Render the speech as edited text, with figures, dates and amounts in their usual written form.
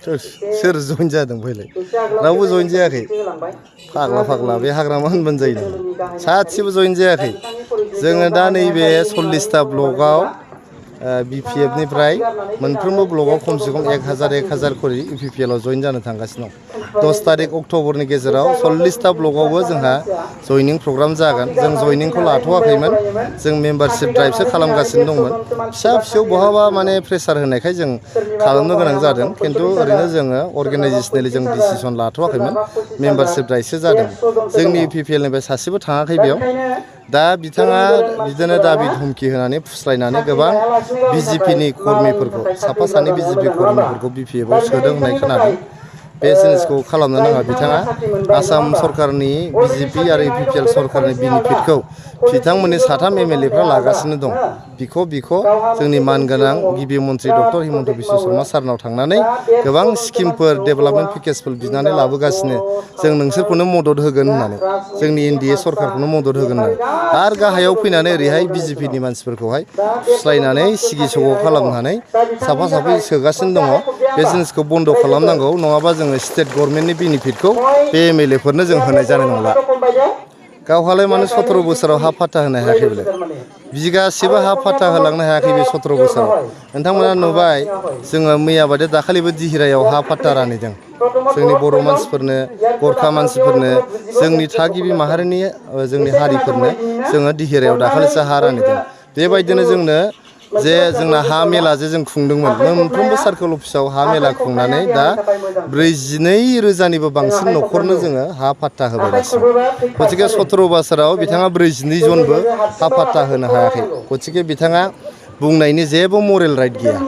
सोर जइन जादों फैलाय रावबो जइन जायाखै फाग्ला फाग्ला बे हाग्रामा होनबानो जायो सासेबो जइन जायाखै जोङो दा नैबे 40टा ब्लकआव BPF निफ्राय मोनफ्रोमबो ब्लकआव खमसे खम 1000 खरि UPPL आव जइन जानो थांगासिनो दं 10 तारिख अक्ट'बरनि गेजेराव 40टा ब्लकआवबो जोंहा जइनिं प्रग्राम जागोन जों जइनिंखौ लाथ'वाखैमोन जों मेम्बारशिप ड्राइभसो खालामगासिनो दंमोन फिसा फिसौ बहाबा माने प्रेसार होनायखाय जों खालामनो गोनां जादों खिन्थु ओरैनो जोङो अर्गानाइजेसनेलि जों डिसिसन लाथ'वाखैमोन मेम्बारशिप ड्राइभसो जादों जोंनि UPPL निफ्राय सासेबो थाङाखै बेयाव दा बिथाङा बिदिनो दाबि धमखि होनानै फुस्लायनानै गोबां BJP नि कर्मिफोरखौ साफा सानै BJP कर्मिफोरखौ BPF आव सोदों होननाय खोनादों बे जिनिसखौ खालामनो नाङा बिथाङा आसाम सरकारनि BJP आरो UPPL सरकारनि बेनिफिटखौ बिथांमोननि 3 MLA फ्रा लागासिनो दं बिखौ जोंनि मानगोनां गिबि मन्त्रि डक्टर हिमन्त बिश्व शर्मा सारनाव थांनानै गोबां स्किमफोर डेभेलपमेन्ट पेकेजफोर बिनानै लाबोगासिनो जों नोंसोरखौनो मदद होगोन होननानै जोंनि NDA सरकारखौनो मदद होगोन होननानै आरो गाहायाव फैनानै ओरैहाय BJP नि मानसिफोरखौहाय फुस्लायनानै सिगि सग' खालामनानै साफा साफै सोगासिनो दङ बे जिनिसखौ बन्द' खालामनांगौ नङाबा जोङो स्टेट गभर्नमेन्टनि बेनिफिटखौ बे MLA फोरनो जों होनाय जानाय नंला गावहालाय माने 17 बोसोराव हा फाट्टा होनो हायाखै बेलाय बिगासेबो हा फाट्टा होलांनो हायाखै बे 17 बोसोराव नोंथांमोना नुबाय जोङो मैया बादि दाखालिबो दिहिरायाव हा फाट्टा रानहैदों जोंनि बर' मानसिफोरनो गरखा मानसिफोरनो जोंनि थागिबि माहारिनि जोंनि हारिफोरनो जोङो दिहिरायाव दाखालिसो हा रानहैदों बेबायदिनो जोंनो जे जोंना हा मेला जे जों खुंदोंमोन मोनफ्रोमबो सार्कोल अफिसाव हा मेला खुंनानै दा 42,000निबो बांसिन न'खरनो जोङो हा फाट्टा होबाय दासिम गथिखे 17 बोसोराव बिथाङा 42 जनबो हा फाट्टा होनो हायाखै गथिखे बिथाङा बुंनायनि जेबो मरेल राइट गैया